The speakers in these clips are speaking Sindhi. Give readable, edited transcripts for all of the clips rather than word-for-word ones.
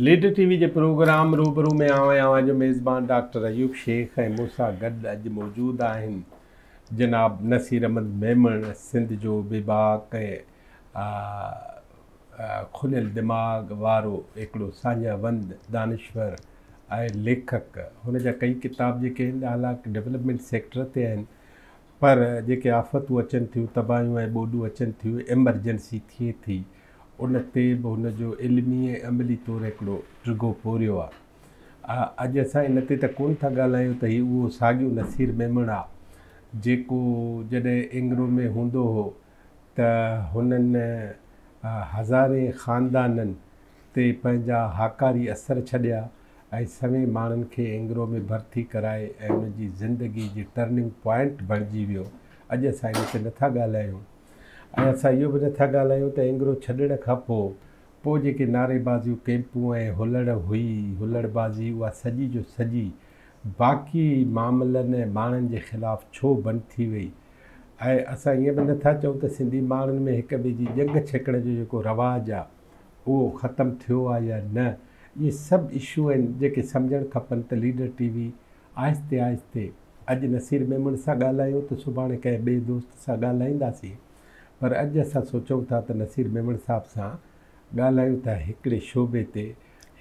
ليڊر ٽي وي جي پروگرام روبرو ۾ آئون آهيان اوهان جو ميزبان ڊاڪٽر ايوب شيخ ۽ مون سان گڏ اڄ موجود آهن جناب نصير احمد ميمڻ، سنڌ جو بيباڪ ۽ کليل دماغ وارو هڪڙو ساڃاهه وند دانشور ۽ ليکڪ. هن جا ڪئي ڪتاب جيڪي آهن حالانڪ ڊولپمينٽ سيڪٽر تي آهن پر جيڪي آفتون اچن ٿيون، تباهيون ۽ ٻوڏون اچن ٿيون، ايمرجنسي ٿئي ٿي، ان تي به هن جو علمي ۽ عملي طور هڪڙو ڊگهو پورهيو آ. اڄ اسان ان تي ته ڪونه ٿا ڳالهايون ته هي اهو ساڳيو نصير ميمڻ آ، جيڪو جڏهن اينگرو ۾ هوندو هو ته هنن هزارين خاندانن تي پنهنجا هاڪاري اثر ڇڏيا ۽ سوين ماڻهن کي اينگرو ۾ ڀرتي ڪرائي ۽ انهن جي زندگي جي ٽرننگ پوائنٽ بڻجي ويو. اڄ اسان ان تي نٿا ڳالهايون ۽ اسان اهو به نٿا ڳالهايون ته اينگرو ڇڏڻ کان پوء پوء جيڪي نعريبازيون، ڪئمپون ۽ هلڙ هئي، هلڙبازي اها سڄي جو سڄي باقي معاملن ۽ ماڻهن جي خلاف ڇو بند ٿي وئي ۽ اسان ائين به نٿا چئون ته سنڌي ماڻهن ۾ هڪ ٻئي جي ڄنگهه ڇڪڻ جو جيڪو رواج آ اهو ختم ٿيو آ يا نه، اهي سڀ اشو آهن جيڪي سمجهڻ کپن ته ليڊر ٽي وي آهستي آهستي اڄ نصير ميمڻ سان ڳالهايو ته سڀاڻي ڪنهن ٻئي دوست سان ڳالهائينداسين پر اڄ اسان سوچون ٿا ته نصير ميمڻ صاحب سان ڳالهايون ٿا هڪڙي شعبي تي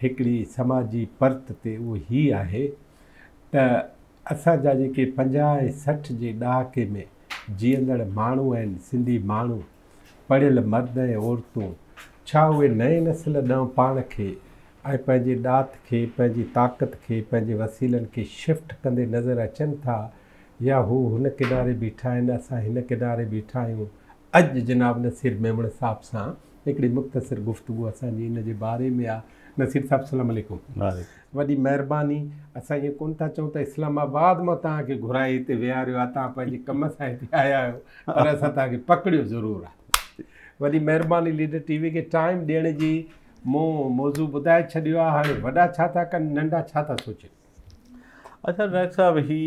هڪڙي سماجي پرت تي اهو هي آهي ته اسان جا جيڪي 50 ۽ 60 جي ڏهاڪي ۾ جيئندڙ ماڻهو آهن سنڌي ماڻهو پڙهيل مرد ۽ عورتون، ڇا اهي نئين نسل ڏانهن پاڻ کي ۽ پنهنجي ڏات کي، پنهنجي طاقت کي، پنهنجي وسيلن کي شفٽ ڪندي نظر اچن ٿا يا هو هن ڪناري بيٺا آهن، اسان هن ڪناري بيٺا آهيون. اڄ جناب نصير ميمڻ صاحب سان هڪڙي مختصر گفتگو اسان جي ان جي باري ۾ آ. نصير صاحب سلام عليڪم. وڏي مهرباني. اسان ائين ڪونه ٿا چئون ته اسلام آباد مان توهان کي گهرائي هتي ويهاريو آ، توهان پنهنجي ڪم سان هتي آيا آهيو. پر اسان توهان کي پڪڙيو ضرور آ. وڏي مهرباني ليڊر ٽي وي کي ٽائيم ڏيڻ جي. مون موضوع ٻڌائي ڇڏيو آ، هاڻي وڏا ڇا ٿا ڪن، ننڍا ڇا ٿا سوچين. اڇا ڊاڪٽر صاحب هي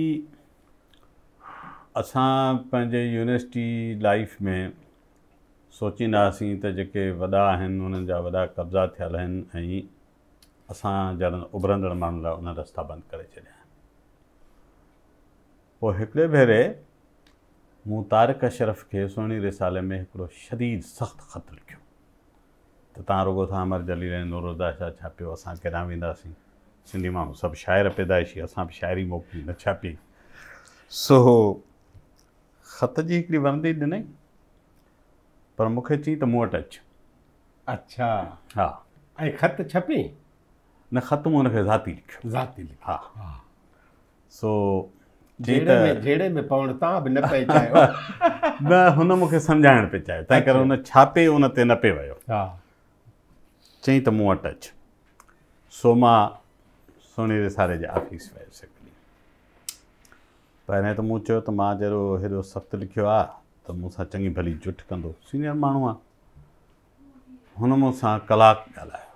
اسان پنهنجي يونيورسٽي لائيف ۾ سوچيندا هئاسين ته جيڪي وڏا آهن انهن جا وڏا قبضا ٿيل آهن ۽ اسان جهڙن اڀرندڙ ماڻهن لاء انهن رستا بند ڪري ڇڏيا آهن. پوء هڪڙي ڀيري مون طارق اشرف کي سهڻي رسالي ۾ هڪڙو شديد سخت خط لکيو ته توهان رڳو ٿا امر جليل ۽ نورالهديٰ شاهه ڇاپيو، اسان ڪيڏانهن وينداسين؟ سنڌي ماڻهو سڀ شاعر پيدائشي، اسان به شاعري موڪلي نه ڇاپي. سو خط جي هڪڙي ورندي ڏنائين، پر مون کي چيائين ته مون وٽ اچ. اڇا. ها. ۽ خط ڇپيئي؟ نه، خط مون هن کي ذاتي لکيو. ذاتي لکيو. ها. سو چيائين ته. جهيڙي ۾ پوڻ توهان به نه پئي چاهيو. نه، هن مون کي سمجهائڻ پئي چاهيو، تنهن ڪري هن ڇاپي ان تي نه پئي ويو. ها. چيائين ته مون وٽ اچ. سو مان سهڻي رسالي جي آفيس ويس هڪ ڏينهن. پهرين ته مون چيو ته مان جهڙو هيڏو سخت لکيو آ ته مون سان چڱي ڀلي جٺ ڪندو، سينيئر ماڻهو آ. هن مون سان ڪلاڪ ڳالهايو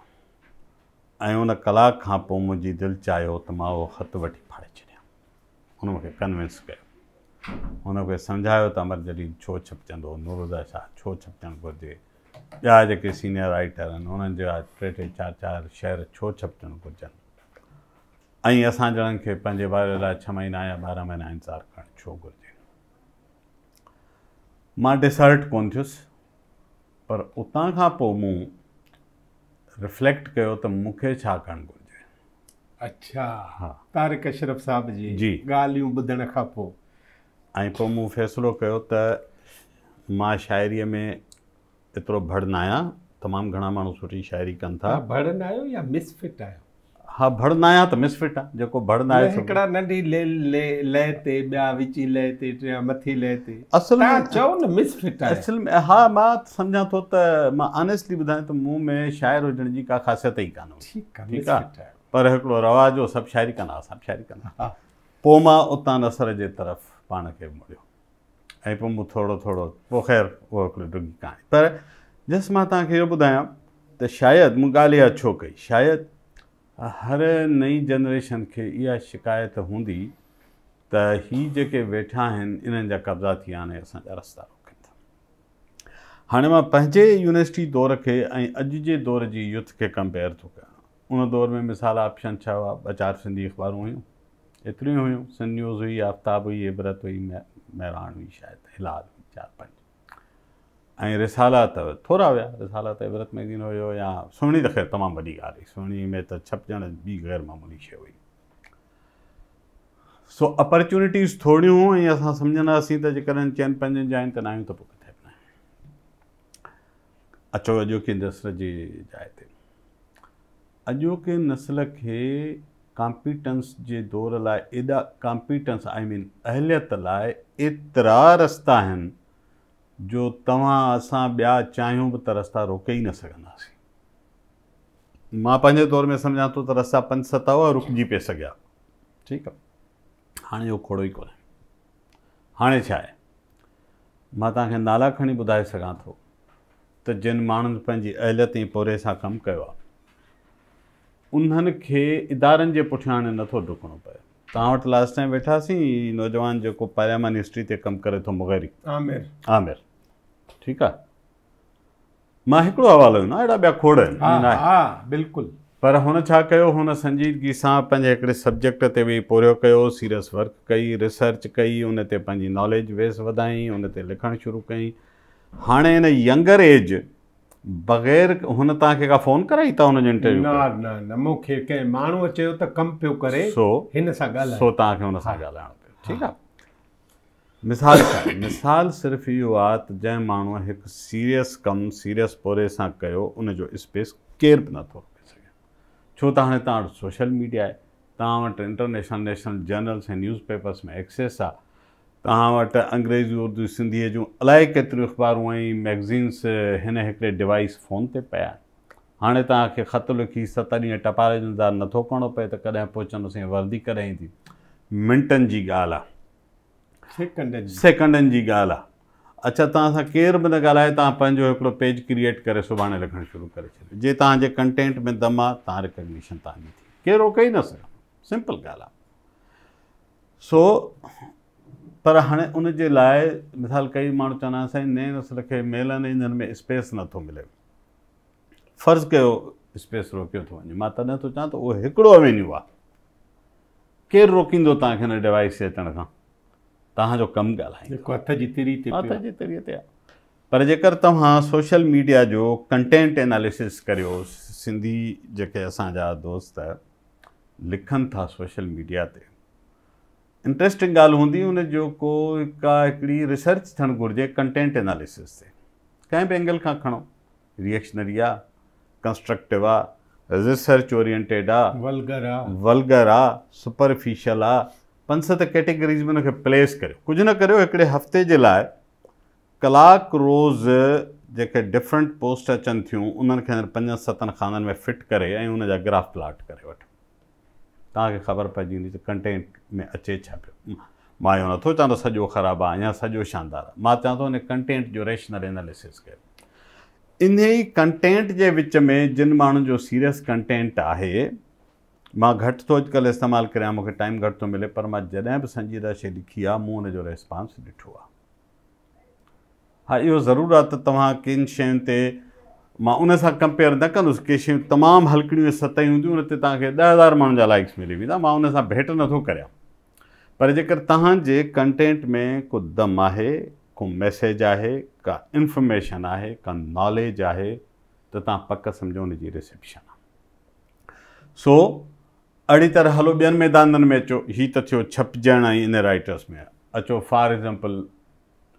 ۽ ان ڪلاڪ کان پوء منهنجي دل چاهيو ته مان اهو خط وٺي ڦاڙي ڇڏيان. هن مون کي ڪنوينس ڪيو. هن مون کي سمجهايو ته امر جليل ڇو ڇپجندو، نورالهديٰ شاهه ڇو ڇپجڻ گهرجي، ٻيا جيڪي سينيئر رائيٽر آهن انهن جا ٽي ٽي چار چار شعر ڇو ڇپجڻ گهرجن ۽ اسان جهڙن کي پنهنجي واري لاء ڇهه مهينا يا 12 مهينا انتظار ڪرڻ ڇو گهرجي. مان ڊسهرٽ ڪونه ٿيس. پر اتان کان پوء مون رفليڪٽ ڪيو ته مون کي ڇا ڪرڻ گهرجي. اڇا طارق اشرف صاحب جي ڳالهيون ٻڌڻ کان پوء. ۽ پوء مون فيصلو ڪيو ته مان شاعريء ۾ ايترو ڀڙ ناهيان، تمام گهڻا ماڻهو سٺي شاعري ڪن ٿا. توهان ڀڙ ناهيو يا مس فٽ آهيو؟ ها ڀڙ ناهيان ته مس فٽ آهيان، جيڪو ڀڙ ناهي سو. هڪڙا ننڍي لئه تي، ٻيا وچين لئه تي، ٽيان مٿي لئه تي. توهان چئو نه مس فٽ آهيان. اصل ۾ ها مان سمجهان ٿو ته مان آنيسٽلي ٻڌايان ته مون ۾ شاعر هجڻ جي ڪا خاصيت ئي ڪانه هئي. ٺيڪ آهي مس فٽ آهيو. پر هڪڙو رواج هو سڀ شاعري ڪندا هئا، سڀ شاعري ڪندا هئا. پوء مان اتان نثر جي طرف پاڻ کي موڙيو ۽ پوء مون ٿورو ٿورو پوء خير اهو هڪڙي ڊگهي ڪهاڻي پر جس مان توهان کي اهو ٻڌايان ته شايد مون ڳالهه اها ڇو ڪئي شايد هر نئين جنريشن کي اها شڪايت هوندي ته هي جيڪي ويٺا آهن انهن جا قبضا ٿي ويا آهن ۽ اسان جا رستا روڪين ٿا. هاڻي مان پنهنجي يونيورسٽي دور کي ۽ اڄ جي دور جي يوٿ کي ڪمپيئر ٿو ڪيان. ان دور ۾ مثال آپشن ڇا هئا؟ ٻه چار سنڌي اخبارون هيون، ايتريون هيون، سنڌ نيوز هئي، آفتاب هئي، عبرت هئي، مهراڻ هئي شايد، هلال هئي، چار پنج. ۽ رسالا ته ٿورا هيا، رسالا ته عبرت مئگزين هيو يا سهڻي ته خير تمام وڏي ڳالهه هئي، سهڻي ۾ ته ڇپجڻ ٻي غير معمولي شيء هئي. سو اپرچونيٽيز ٿوريون هيون ۽ اسان سمجهندا هئاسين ته جيڪڏهن چئن پنجن جاين تي ناهيون ته پوء ڪٿي به ناهيون. اچو اڄوڪي نسل جي جاء تي. اڄوڪي نسل کي ڪامپيٽنس جي دور لاء ايڏا ڪامپيٽنس I مين اهليت لاء ايترا رستا آهن جو توهان اسان ٻيا چاهيون به ته رستا روڪي ئي نه سگهنداسين. مان پنهنجي دور ۾ سمجهان ٿو ته رستا پنج ست هئا رڪجي پئي سگهيا. ٺيڪ آ هاڻي اهو کوڙو ئي ڪونهي. هاڻي ڇا آهي؟ مان توهان کي نالا کڻي ٻڌائي سگهان ٿو ته جن ماڻهن پنهنجي اهليت ۽ پورهيي سان ڪم ڪيو آهي انهن کي ادارن جي پٺيان هاڻي نٿو ڊڪڻو پئي. توهان وٽ لاسٽ ٽائيم ويٺاسين هي نوجوان جيڪو پارلياماني هسٽري تي ڪم ڪري ٿو مغيري عامر عامر ٺيڪ آهي مان هڪڙو حوالو ڏنو اهڙا ٻيا کوڙ آهن ها ها بلڪل. پر هن ڇا ڪيو هن سنجيدگي سان پنهنجي هڪڙي سبجيڪٽ تي ويهي پورهيو ڪيو سيريس ورڪ ڪئي ريسرچ ڪئي ان تي پنهنجي ناليج بيس وڌائين ان تي لکڻ شروع ڪيائين هاڻي ان ينگر ايج بغير هن توهان کي ڪا فون ڪرائي توهان هن جو انٽرويو نه نه نه مون کي ڪنهن ماڻهوء چيو ته ڪم پيو ڪري سو هن سان ڳالهايو سو توهان کي هن سان ڳالهائڻو پيو ٺيڪ آهي مثال ڇا آهي؟ مثال صرف اهو آهي ته جنهن ماڻهوء هڪ سيريس ڪم سيريس پورهيي سان ڪيو ان جو اسپيس ڪير به نٿو روڪي سگهي. ڇو ته هاڻي توهان وٽ سوشل ميڊيا آهي، توهان وٽ international national journals ۽ news papers ۾ access آهي، توهان وٽ انگريزي اردو سنڌيء جون الائي ڪيتريون اخبارون ۽ مئگزينس هن هڪڙي ڊوائيس فون تي پيا آهن. هاڻي توهان کي خط لکي ست ڏينهن ٽپال جو انتظار نٿو ڪرڻو پئي ته ڪڏهن پهچندس ۽ وردي ڪڏهن ايندي. منٽن جي ڳالهه آ. سيڪنڊن جي. سيڪنڊن جي ڳالهه آ. اڇا توهان سان ڪير به نه ڳالهائي توهان پنهنجو هڪڙو پيج ڪريئيٽ ڪري سڀاڻي لکڻ شروع ڪري ڇڏيو. جي توهان جي ڪنٽينٽ ۾ دم آ توهان ريڪگنيشن توهان جي ٿي. ڪير روڪي ئي نه سگهندو. سمپل ڳالهه آ. سو پر هاڻي ان جي لاء مثال ڪئي ماڻهو چوندا آهن سائين نئين نسل کي ميلن ۽ انهن ۾ اسپيس نه ٿو ملي. فرض ڪيو اسپيس روڪيو ٿو وڃي مان تڏهن ٿو چوان ته اهو هڪڙو اوينيو آ. ڪير روڪيندو توهان کي هن ڊوائيس تي اچڻ کان؟ توهان جو ڪم ڳالهائيندو. جيڪو هٿ جي تري تي پيو. هٿ جي تري تي آهي. پر جيڪر توهان سوشل ميڊيا جو ڪنٽينٽ ايناليسس ڪريو، سنڌي جيڪي اسان جا دوست لکن ٿا سوشل ميڊيا تي، انٽريسٽنگ ڳالهه هوندي ان جو ڪو ڪا هڪڙي ريسرچ ٿيڻ گهرجي ڪنٽينٽ ايناليسس تي. ڪنهن به اينگل کان کڻو. ريئڪشنري آ، ڪنسٽرڪٽو آ، ريسرچ اورينٽيڊ آ، ولگر آ، ولگر آ، سپرفيشل آ، پنج ست ڪيٽيگريز ۾ ان کي پليس ڪريو. ڪجهه نه ڪريو هڪڙي هفتي جي لاء ڪلاڪ روز جيڪي ڊفرنٽ پوسٽ اچن ٿيون انهن کي انهن پنجن ستن خانن ۾ فٽ ڪري ۽ ان جا گراف پلاٽ ڪري وٺو. توهان کي خبر پئجي ويندي ته ڪنٽينٽ ۾ اچي ڇا پيو. مان اهو نٿو چوان ته سڄو خراب آ يا سڄو شاندار آ. مان چوان ٿو ان ڪنٽينٽ جو ريشنل ايناليسس ڪيو. انهي ڪنٽينٽ جي وچ ۾ جن ماڻهن جو سيريس ڪنٽينٽ آهي، مان گهٽ ٿو اڄڪلهه استعمال ڪريان مون کي ٽائيم گهٽ ٿو ملي پر مان جڏهن به سنجيده شيء لکي آ مون ان جو ريسپانس ڏٺو آ. ها اهو ضرور آ ته توهان ڪن شين تي مان ان سان ڪمپيئر نه ڪندس ڪي شيون تمام هلڪڙيون ۽ سطحي هونديون ان تي توهان کي 10,000 ماڻهن جا لائڪس ملي ويندا مان ان سان ڀيٽ نٿو ڪريان پر جيڪر توهان جي ڪنٽينٽ ۾ ڪو دم آهي ڪو ميسيج آهي ڪا انفارميشن آهي ڪا ناليج آهي ته توهان پڪ سمجهو ان جي رسيپشن آ سو اهڙي طرح هلو ٻين ميدانن ۾ اچو هي ته ٿيو ڇپجڻ ۽ ان رائٽرس ۾ اچو فار ايگزامپل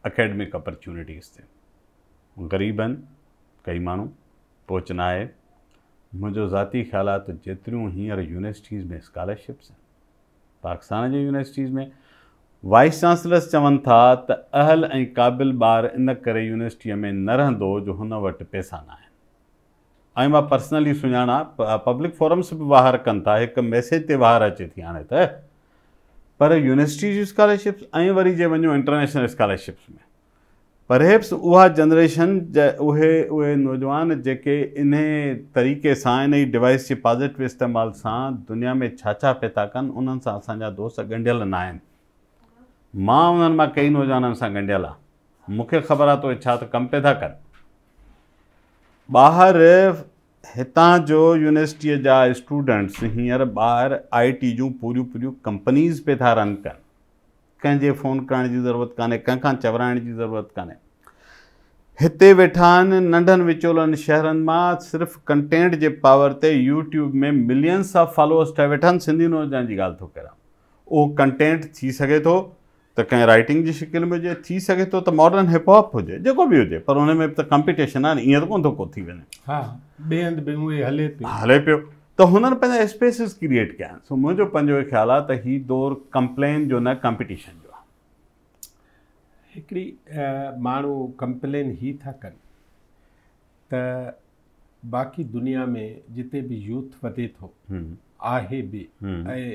اڪيڊمڪ اپرچونيٽيز تي غريب آهن ڪئي ماڻهو پهچ نه آهي منهنجو ذاتي خيال آهي ته جيتريون هينئر يونيورسٽيز ۾ اسڪالرشپس آهن پاڪستان جي يونيورسٽيز ۾ وائيس چانسلرس چون ٿا ته اهل ۽ قابل ٻار ان ڪري يونيورسٽيء ۾ نه رهندو جو هن وٽ پئسا نه آهن ۽ مان پرسنلي سڃاڻان پبلڪ فورمس به واهر ڪن ٿا هڪ ميسيج تي واهر اچي ٿي هاڻي ته پر يونيورسٽي جون اسڪالرشپس ۽ وري جي وڃو انٽرنيشنل اسڪالرشپس ۾ پرهيپس اها جنريشن اهي اهي نوجوان جيڪي انهي طريقي سان انهي ڊوائيس جي پازيٽو استعمال سان دنيا ۾ ڇا ڇا پئي ٿا ڪن انهن سان اسان جا دوست ڳنڍيل ناهن مان انهن مان ڪئي نوجوانن سان ڳنڍيل آهيان مون کي خبر آهي ته اهي ڇا ته ڪم پئي ٿا ڪن ٻاهر هتان جو يونيورسٽيء جا اسٽوڊنٽس هينئر ٻاهر آء ٽي جون پوريون پوريون ڪمپنيز پئي ٿا رن ڪن. ڪنهن جي فون ڪرڻ جي ضرورت ڪانهي، ڪنهن کان چورائڻ جي ضرورت ڪانهي. هتي ويٺا آهن ننڍن وچولن شهرن مان صرف ڪنٽينٽ جي پاور تي يوٽيوب ۾ ملينس آف فالوورس ٺاهي ويٺا آهن، سنڌي نوجوان جي ڳالهه ٿو ڪريان. اهو ڪنٽينٽ ٿي سگهي ٿو ته ڪنهن رائٽنگ جي شڪل ۾ هجي، ٿي سگهي ٿو ته ماڊرن هپ هاپ هجي، جيڪو به هجي پر ان ۾ به ته ڪمپيٽيشن آهي نه، ائين ته ڪونه ٿو ڪو ٿي وڃي. ها ٻئي هنڌ به اهي هلي پيو. هلي پيو ته هنن پنهنجا اسپيسز ڪريئيٽ ڪيا آهن. سو منهنجو پنهنجو هي خيال آهي ته هي دور ڪمپلين جو نه ڪمپيٽيشن جو آهي. هڪڙي ماڻهو ڪمپلين هي ٿا ڪن ته باقي دنيا ۾ جتي به يوٿ وڌي ٿو آهي به ۽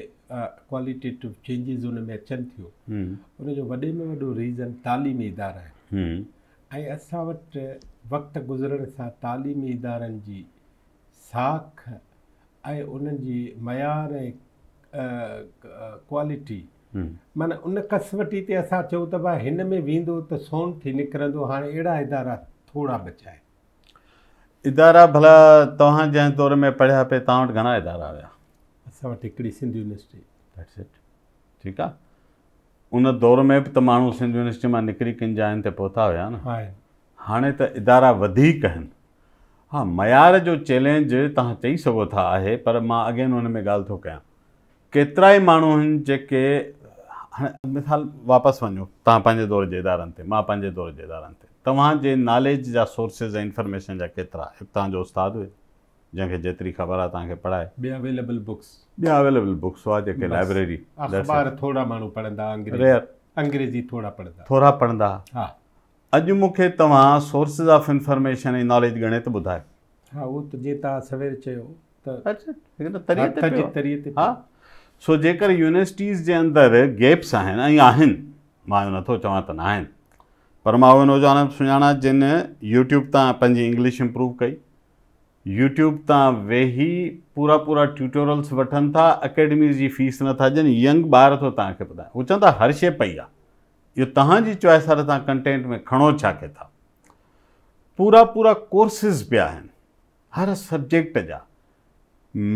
ڪواليٽيٽو چينجز ان ۾ اچن ٿيون ان جو وڏي ۾ وڏو ريزن تعليمي ادارا آهن ۽ اسان وٽ وقت گذرڻ سان تعليمي ادارن جي ساک ۽ انهن جي معيار ۽ ڪوالٽي معنيٰ ان ڪسوٽي تي اسان چئون ته ڀاء هن ۾ ويندو ته سون ٿي نڪرندو هاڻي اهڙا ادارا ٿورا بچا آهن. ادارا ڀلا توهان جنهن دور ۾ پڙهيا پئي توهان وٽ گهڻا ادارا هيا؟ اسان وٽ هڪڙي سنڌ يونيورسٽي. That's it ٺيڪ آ ان دور ۾ به ته ماڻهو سنڌ يونيورسٽي مان نڪري ڪن جاين تي پهتا هيا نه. هاڻي ته ادارا وڌيڪ آهن. ها معيار جو چئلينج توهان چئي سگهو ٿا آهي پر مان اگين ان ۾ ڳالهه ٿو ڪيان. ڪيترائي ماڻهو آهن جيڪي هاڻي مثال واپس وڃو توهان پنهنجي دور جي ادارن تي مان پنهنجي دور جي ادارن تي توهان جي ناليج جا سورسز ۽ انفارميشن جا ڪيترا هڪ توهان جو استاد هيو جنهن کي جيتري خبر آهي توهان کي پڙهائي. ٻيا اويليبل بڪس. ٻيا اويليبل بڪس هئا جيڪي لائبريري. اخبار ٿورا ماڻهو پڙهندا انگريزي انگريزي ٿورا پڙهندا. ٿورا پڙهندا. ها. اڄ مون کي توهان سورسز آف انفارميشن ۽ ناليج ڳڻي ته ٻڌايو. ها اهو ته جيئن توهان سوير چيو ته هٿ جي تريء تي پيو. ها سو جيڪر يونيورسٽيز جي اندر گيپس آهن ۽ آهن مان اهو نٿو چوان ته ناهن پر مان اهي نوجوان به سڃاڻان جن يوٽيوب تان پنهنجي انگلش امپروو ڪئي يوٽيوب تان ويهي پورا پورا ٽيوٽورلس وٺن ٿا اڪيڊميز جي فيس نٿا ڏين ينگ ٻار ٿو توهان کي ٻڌايان هو چون ٿا هر شي پئي آهي اهو توهان جي چوائس آهي ته توهان ڪنٽينٽ ۾ کڻو ڇا کي ٿا. پورا پورا ڪورسز پيا آهن هر سبجيڪٽ جا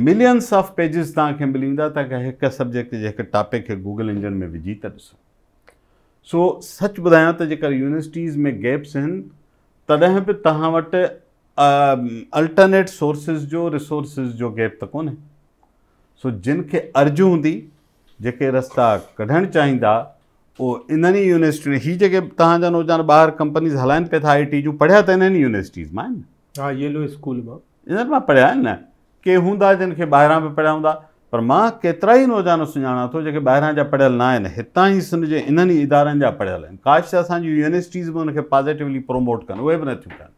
ملينس آف پيجز توهان کي ملي ويندا توهان کي هڪ سبجيڪٽ جي هڪ ٽاپڪ کي گوگل انجن ۾ وجهي ته ڏسو. سو سچ ٻڌايان ته جيڪر يونيورسٽيز ۾ گيپس آهن تڏهن به توهان وٽ الٽرنيٽ سورسز جو ريسورسز جو گيپ ته ڪونهي. سو جن کي ارج هوندي جيڪي رستا ڪڍڻ چاهيندا اهو انهن ئي يونيورسٽين هي جيڪي توهان جا نوجوان ٻاهر ڪمپنيز هلائن پيا ٿا آء ٽي جون پڙهيا ته انهن ئي يونيورسٽيز مان آهن نه. ها ييلو اسڪول مان. انهن مان پڙهيا آهن نه. ڪي هوندا جن کي ٻاهران به پڙهيا هوندا پر مان ڪيترا ئي نوجوان سڃاڻان ٿو جيڪي ٻاهران جا پڙهيل نه آهن هتان ئي سنڌ جي انهن ئي ادارن جا پڙهيل آهن ڪاش ته اسان جون يونيورسٽيز به ان کي پازيٽولي پروموٽ ڪن اهي به نٿيون ڪن.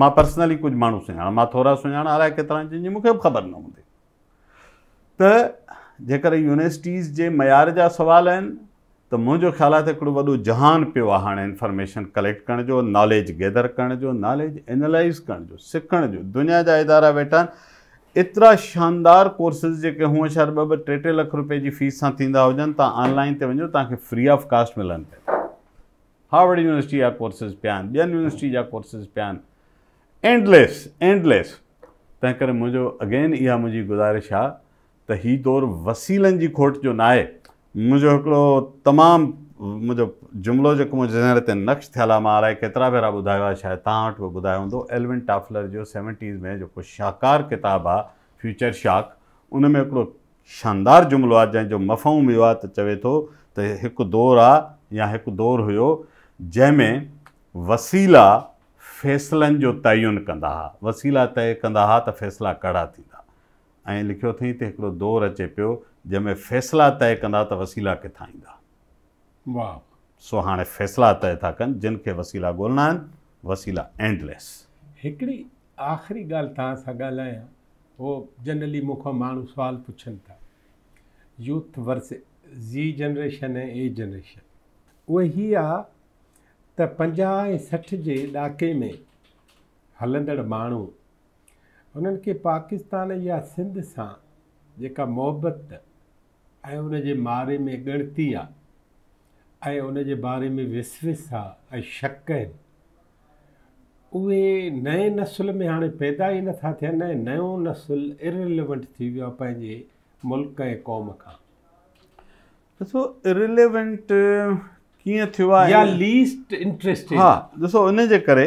مان پرسنلي ڪجهه ماڻهو سڃاڻان مان ٿورا سڃاڻان الائي ڪيترا جن جي مون کي به خبر نه هوندي. ته جيڪڏهن يونيورسٽيز جي معيار جا سوال آهن ته منهنجو خيال آهي ته هڪڙو وڏو جهان پيو آهي هاڻي انفارميشن ڪليڪٽ ڪرڻ جو، ناليج گيدر ڪرڻ جو، ناليج اينالائيز ڪرڻ جو، سکڻ جو، دنيا جا ادارا ويٺا آهن ايترا شاندار ڪورسز جيڪي هونء شايد ٻه ٻه ٽي ٽي لک روپئي جي فيس سان ٿيندا هجن توهان آن لائين تي وڃو توهان کي فري آف ڪاسٽ ملن پيا. هارورڊ يونيورسٽي جا ڪورسز پيا آهن، ٻين يونيورسٽي جا ڪورسز پيا آهن، اينڊليس اينڊليس تنهن ڪري منهنجو اگين اها منهنجي گذارش آهي ته هي دور وسيلن جي کوٽ جو ناهي. منهنجو هڪڙو تمام منهنجو جملو جيڪو منهنجي ذهن تي نقش ٿيل آهي مان الائي ڪيترا ڀيرا ٻڌايو آهي شايد توهان وٽ به ٻڌايو هوندو ايلون ٽافلر جو سيونٽيز ۾ جيڪو شاهڪار ڪتاب آهي فيوچر شاڪ ان ۾ هڪڙو شاندار جملو آهي جنهن جو مفهوم اهو آهي ته چوي ٿو ته هڪ دور آ يا هڪ دور هيو جنهن ۾ وسيلا فيصلن جو تعين ڪندا ها، وسيلا طئي ڪندا ها ته فيصلا ڪهڙا ٿيندا ۽ لکيو اٿئين ته هڪڙو دور اچي پيو جنهن ۾ فيصلا طئي ڪندا ته وسيلا ڪٿان ايندا. واهه. سو هاڻي فيصلا طئي ٿا ڪن جن کي وسيلا ڳولڻا آهن، وسيلا Endless. هڪڙي آخري ڳالهه توهان سان ڳالهايان هو جنرلي مون کان ماڻهو سوال پڇن ٿا youth versus Z generation ۽ A generation اهي هي آ ته 50 ۽ 60 جي ڏاڪي ۾ هلندڙ ماڻهو انهن کي پاڪستان يا سنڌ سان جيڪا محبت ۽ ان جي باري ۾ ڳڻتي آ ۽ ان جي باري ۾ وسوسا ۽ شڪ آهن. اهي نئين نسل ۾ هاڻي پيدا ئي نٿا ٿين ۽ نيون نسل ارريليونٽ ٿي ويو آهي پنهنجي ملڪ ۽ قوم کان. ڏسو ارريليونٽ ڪيئن ٿيو آهي يا ليسٽ انٽريسٽيڊ. ها ڏسو ان جي ڪري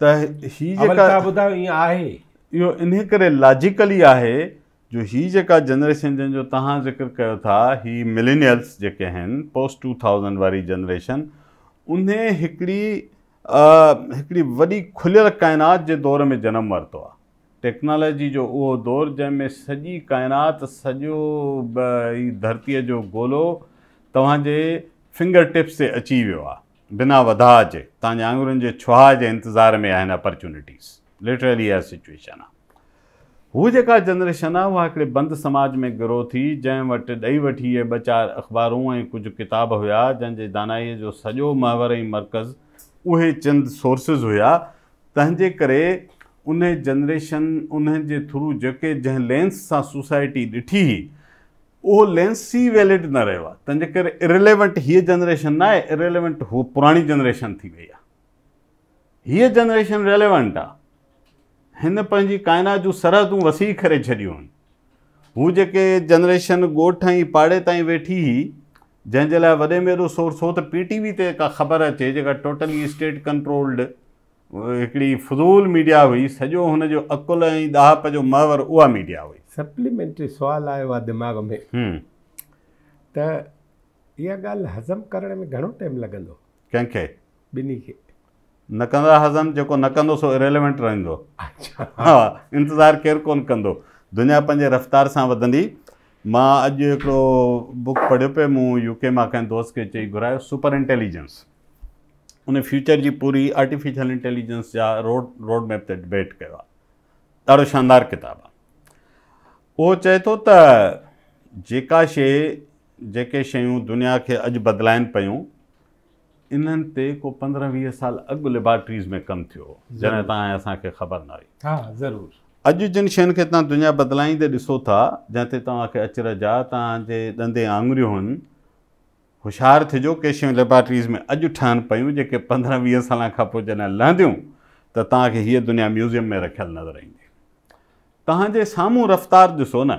ته هي جيڪا اول توهان ٻڌايو ائين آهي؟ اهو انهي ڪري لاجيڪلي آهي جو هي جيڪا جنريشن جنهن جو توهان ذڪر ڪيو ٿا هي ملينيلز جيڪي آهن پوسٽ 2000 واري جنريشن انهي هڪڙي هڪڙي وڏي کليل ڪائنات جي دور ۾ جنم ورتو آهي ٽيڪنالاجي جو اهو دور جنهن ۾ سڄي ڪائنات سڄو هي ڌرتيء جو گولو توهان جي فنگر ٽپس تي اچي ويو آهي بنا وڌاء جي توهان جي آڱرين جي ڇهاء جي انتظار ۾ آهن اپرچونٽيز لٽرلي اها سچويشن آهي هو جيڪا جنريشن آهي اها هڪڙي بند سماج ۾ گرو ٿي جنهن وٽ ڏئي وٺي اهي ٻه چار اخبارون ۽ ڪجهه ڪتاب هيا جنهن جي دانائيء جو سڄو محور ۽ مرڪز اهي چند سورسز هيا تنهن جي ڪري انهي جنريشن انهن جي ٿرو جيڪي جنهن لينس سان سوسائٽي ڏٺي هئي اهو لينس ئي ويلڊ نه رهيو آهي تنهن جي ڪري ارريليونٽ هيء جنريشن نه آهي ارريليونٽ هوء پراڻي جنريشن ٿي وئي آهي. هيء جنريشن ريليونٽ آ. هن پنهنجي ڪائنات جون سرحدون وسيع ڪري ڇڏيون آهن. هو جيڪي جنريشن ڳوٺ ۽ پاڙي تائين ويٺي هئي، جنهن جي لاء وڏي ۾ وڏو سورس هو ته پي ٽي وي تي ڪا خبر اچي جيڪا ٽوٽلي اسٽيٽ ڪنٽرولڊ هڪڙي فضول ميڊيا هئي، سڄو هن جو عقل ۽ ڏاهپ جو محور اها ميڊيا هئي. سپليمينٽري سوال آيو آ دماغ ۾ ته اها ڳالهه هضم ڪرڻ ۾ گهڻو ٽائيم لڳندو؟ ڪنهن کي؟ ٻنهي کي. نه ڪندا هضم، جيڪو نه ڪندو سو اريليونٽ رهندو. ها انتظار ڪير ڪونه ڪندو. دنيا پنهنجي رفتار سان وڌندي. مان اڄ هڪڙو بڪ پڙهيو پئي مون يو ڪي مان ڪنهن دوست کي چئي گهرايو سپر انٽيليجنس ان فيوچر جي پوري آرٽيفيشل انٽيليجنس جا روڊ روڊ ميپ تي ڊبيٽ ڪيو آهي ڏاڍو شاندار ڪتاب آهي اهو چئي ٿو ته جيڪا شي جيڪي شيون دنيا کي اڄ بدلائن پيون انهن تي ڪو 15 20 سال اڳ ليبارٽريز ۾ ڪم ٿيو هو جڏهن توهان ۽ اسان کي خبر نه هئي. ها ضرور. اڄ جن شين کي توهان دنيا بدلائيندي ڏسو ٿا جنهن تي توهان کي اچرج آ توهان جي ڏندين آڱريون هن هوشيار ٿجو ڪي شيون ليبارٽريز ۾ اڄ ٺهن پيون جيڪي 15 20 سالن کان پوء جڏهن لهنديون ته توهان کي هيء دنيا ميوزيم ۾ رکيل نظر ايندي. توهان جي سامهون رفتار ڏسو نه.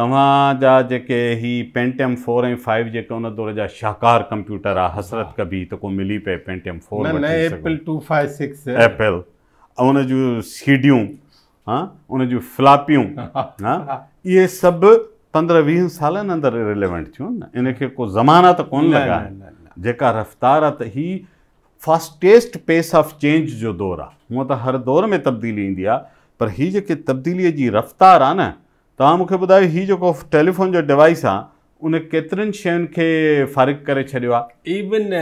توهان جا جيڪي هي پينٽيم فور ۽ فائيو جيڪي ان دور جا شاهڪار ڪمپيوٽر آ حسرت ڪبي ته ڪو ملي پئي پينٽيم فور نه نه ايپل 256 ايپل ان جون سيڊيون ها ان جون فلاپيون ها اهي سڀ 15 20 سالن اندر ريليونٽ ٿيون نه ان کي ڪو زمانا ته ڪون لڳا جيڪا رفتار آ ته هي فاسٽيسٽ پيس آف چينج جو دور آ هونء ته هر دور ۾ تبديلي ايندي آ پر هي جيڪي تبديلي جي رفتار آ نه توهان مون کي ٻڌايو هي جيڪو ٽيليفون جو ڊوائيس آ ان ڪيترين شين کي فارغ ڪري ڇڏيو آ. ايون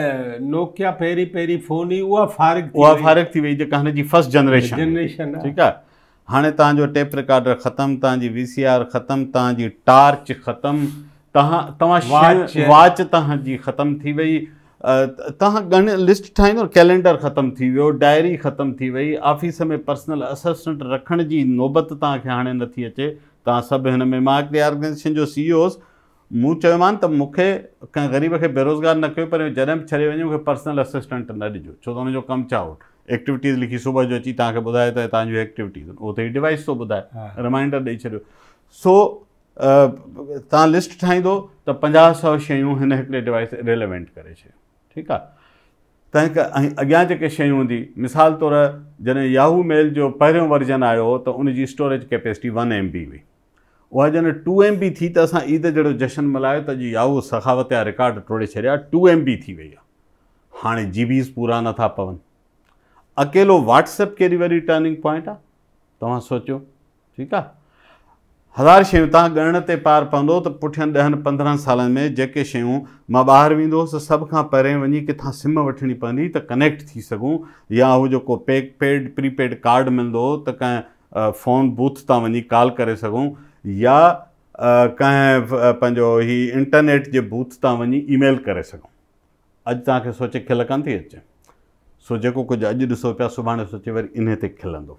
نوڪيا پهرين پهرين فون هئي اها فارغ ٿي وئي. اها فارغ ٿي وئي جيڪا هن جي فرسٽ جنريشن جنريشن ٺيڪ آ هاڻي توهان جو ٽيپ رڪارڊر ختم توهان جي وي سي آر ختم توهان جي ٽارچ ختم توهان توهان واچ توهان جي ختم ٿي وئي توهان ڳڻ لسٽ ٺاهيندو ڪئلينڊر ختم ٿي ويو ڊائري ختم ٿي وئي آفيس ۾ پرسنل اسسٽنٽ رکڻ جي نوبت توهان کي هاڻي نٿي اچي توهان سڀ هن ۾ مان هڪڙي آرگنائيزيشن جو سي اي او هوس مون چيومان ته مون کي ڪنهن غريب کي بيروزگار نه ڪيو پر جڏهن به ڇڏي وڃي مون کي پرسنل اسسٽنٽ نه ڏجو ڇو ته ان جو ڪم ڇا هو ايڪٽيوٽيز لکي صبح جو اچي توهان کي ٻڌائي ته توهان جون ايڪٽيوٽيز اهو ته هي ڊوائيس ٿو ٻڌائي رمائنڊر ڏئي ڇڏيو سو توهان لسٽ ٺاهيندو ته پنجاهه سئو شيون هن هڪڙي ڊوائيس ريليونٽ ڪري ڇڏيون ٺيڪ آهي تنهن ڪري ۽ اڳيان جيڪي شيون هوندي مثال طور جڏهن ياهو ميل جو پهريون ورجن آيو ته ان جي storage capacity one M B هئي اها جڏهن ٽو ايم بي ٿي ته اسان عيد جهڙو جشن ملهايو ته اڄ ياهو سخاوت جا رڪارڊ ٽوڙي ڇڏيا ٽو ايم بي ٿي وئي آهي هاڻي جي بيز پورا نٿا پون اڪيلو واٽس ايپ ڪيڏي وڏي ٽرننگ پوائنٽ آهي توهان سوچيو ٺيڪ آ هزار شيون تان ڳڻڻ تي پار پوندو ته پٺين ڏهن پندرهن سالن ۾ جيڪي شيون مان ٻاهر ويندو هوس ته سڀ کان پهرين وڃي ڪٿان سم وٺڻي پوندي ته ڪنيڪٽ ٿي سگهون يا هو جيڪو پيڪ پيڊ پري پيڊ ڪارڊ ملندو هو ته ڪنهن فون بوٿ تان وڃي ڪال ڪري سگهون يا ڪنهن پنهنجو هي انٽرنيٽ جي بوٿ تان وڃي اي ميل ڪري سگهون اڄ توهان کي سوچي کل ڪانه ٿي اچي؟ سو جيڪو ڪجهه اڄ ڏسو پيا سڀاڻي سوچي وري انهي تي کلندو.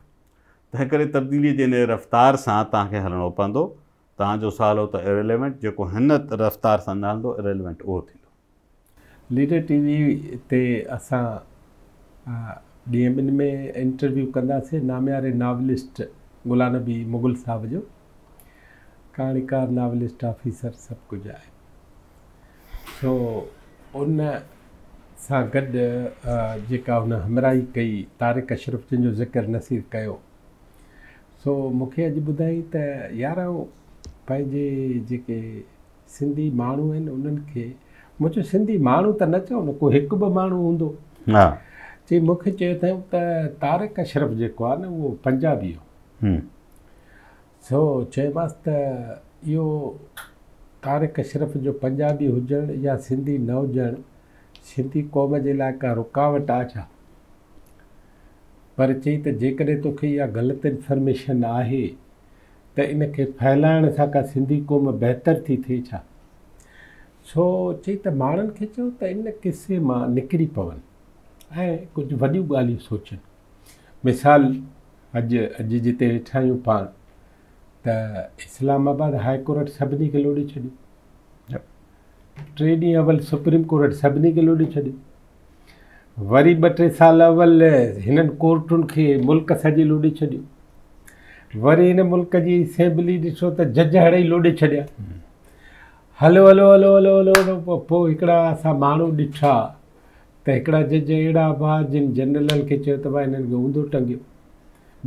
تنهنڪري تبديليء جي انهيء رفتار سان توهان کي هلڻو پوندو. توهان جو سوال هو ته Irrelevant جيڪو هن رفتار سان نه هلندو Irrelevant اهو ٿيندو. ليڊر ٽي وي تي اسان ڏينهن ٻن ۾ انٽرويو ڪنداسين نامياري ناولسٽ غلام نبي مغل صاحب جو. ڪهاڻيڪار، ناولسٽ، آفيسر سڀ ڪجهه آهي. سو ان سان گڏ جيڪا هن همراهي ڪئي طارق اشرف جنهن جو ذڪر نصير ڪيو سو مون کي اڄ ٻڌائين ته يار آئون پنهنجي جيڪي سنڌي ماڻهو آهن انهن کي مون چيو سنڌي ماڻهو ته نه چئو نه ڪو هڪ ٻه ماڻهو هوندو. چي مون کي چيو اٿائين ته طارق اشرف جيڪو آهي نه اهو پنجابي هو. سو چيومانس ته اهو طارق اشرف جو پنجابي هجڻ يا سنڌي نه هجڻ سنڌي قوم جي لاء ڪا رڪاوٽ آ ڇا؟ پر چئي ته جيڪڏهن توکي اها غلط انفارميشن آهي ته ان کي ڦهلائڻ سان ڪا سنڌي قوم بهتر ٿي ٿئي ڇا؟ سو چئي ته ماڻهن کي چئو ته ان قصي مان نڪري پون ۽ ڪجهه وڏيون ڳالهيون سوچن. مثال اڄ اڄ جتي ويٺا آهيون پاڻ ته اسلام آباد هاء ڪورٽ سڀني کي لوڏي ڇڏيو. ٽي ڏينهن اول سپريم ڪورٽ سڀني کي لوڏي ڇڏيو. وري ٻه ٽي سال اول هنن ڪورٽن کي ملڪ سڄي لوڏي ڇڏيو. وري هن ملڪ جي اسيمبلي ڏسو ته جج هڙئي لوڏي ڇڏيا. هلو هلو هلو هلو هلو هلو پوء هڪڙا اسان ماڻهو ڏٺا ته هڪڙا جج اهڙا به هئا جن جنرلن کي چيو ته ڀاء هنن کي اونڌو ٽنگيو.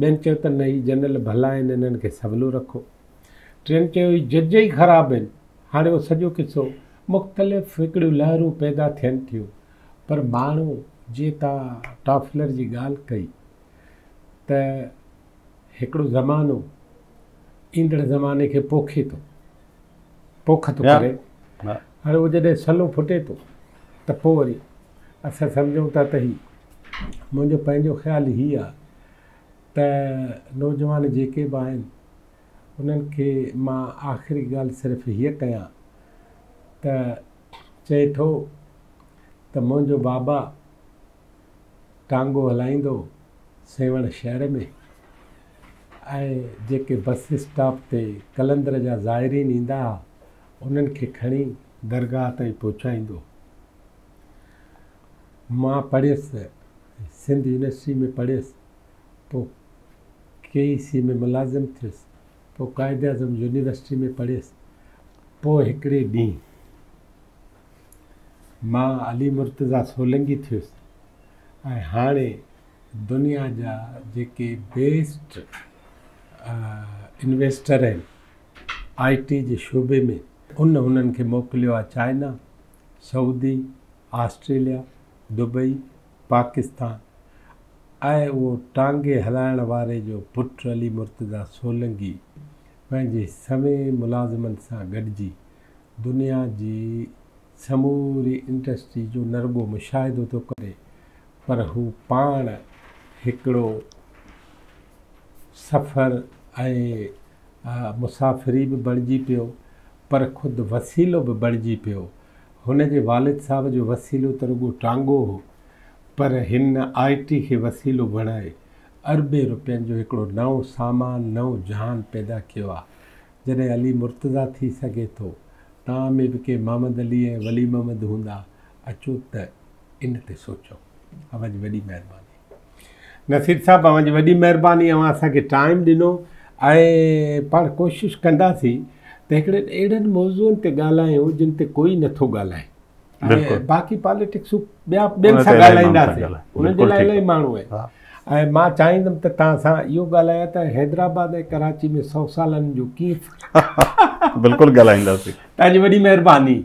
ٻين چيو ته نه هي جنرل ڀلا آهن هنن کي سولو رکو. ٽين چيو هي جج ئي خراب آهن. هاڻي اهو سڄو قصو مختلف هڪڙيون لهرون پيدا ٿين ٿيون پر ماڻهو جيئن توهان ٽافلر جي ڳالهه ڪئي ته هڪڙو زمانو ايندڙ زماني کي پوکي ٿو. پوک ٿو ڪري. هاڻي اهو جڏهن سلو ڦٽي ٿو ته پوء وري اسان سمجهون ٿا ته هي منهنجو پنهنجو خيال هي آ ته نوجوان جيڪي به آهن انهن کي مان آخري ڳالهه صرف هيء ڪيان ته چئي ٿو ته منهنجو بابا ٽانگو هلائيندو سيوهڻ شهر ۾ ۽ جيڪي بس اسٽاپ تي قلندر جا زائرين ايندا ها، انهن کي کڻي درگاهه تائين پهچائيندو هو. مان پڙهيس، سنڌ يونيورسٽي ۾ پڙهيس، پوء ڪي اي سي ۾ ملازم ٿيس، پوء قائداعظم يونيورسٽي ۾ پڙهيس، پوء هڪڙي ڏينهن مان علي مرتضيٰ سولنگي ٿيس ۽ هاڻي دنيا جا جيڪي بيسٽ انويسٽر آهن آء ٽي جي شعبي ۾ ان هنن کي موڪليو آهي China, Saudi, Australia, Dubai, Pakistan ۽ اهو ٽانگي هلائڻ واري جو پٽ علي مرتضيٰ سولنگي پنهنجي سوين ملازمن سان گڏجي دنيا جي سموري انڊسٽري جو نه رڳو مشاهدو ٿو ڪري پر هو پاڻ هڪڙو سفر ۽ مسافري به بڻجي پيو پر خود وسيلو به بڻجي پيو. هن جي والد صاحب جو وسيلو ته رڳو ٽانگو هو پر هن آء ٽي کي وسيلو بڻائي اربين روپين جو هڪڙو نئون سامان، نئون جهان پيدا ڪيو آ. جڏهن علي مرتضيٰ ٿي سگهي ٿو، توهان ۾ به ڪي محمد علي ۽ ولي محمد هوندا، اچو ته ان تي سوچون. اوهان جي وڏي مهرباني. نصير صاحب اوهان جي وڏي مهرباني اوهان اسان کي ٽائيم ڏنو ۽ پاڻ ڪوشش ڪنداسين ته هڪڙي اهڙن موضوعن تي ڳالهايون جن تي ڪوئي نٿو ڳالهائي ۽ باقي پاليٽڪسون ٻيا ٻين سان ڳالهائينداسين انهن جي لاء الاهي ماڻهو آهن ۽ مان چاهيندم ته توهان سان اهو ڳالهايان ته حيدرآباد ۽ ڪراچي ۾ 100 سالن جو ڪيئن بلڪل ڳالهائينداسين. توهان جي وڏي مهرباني.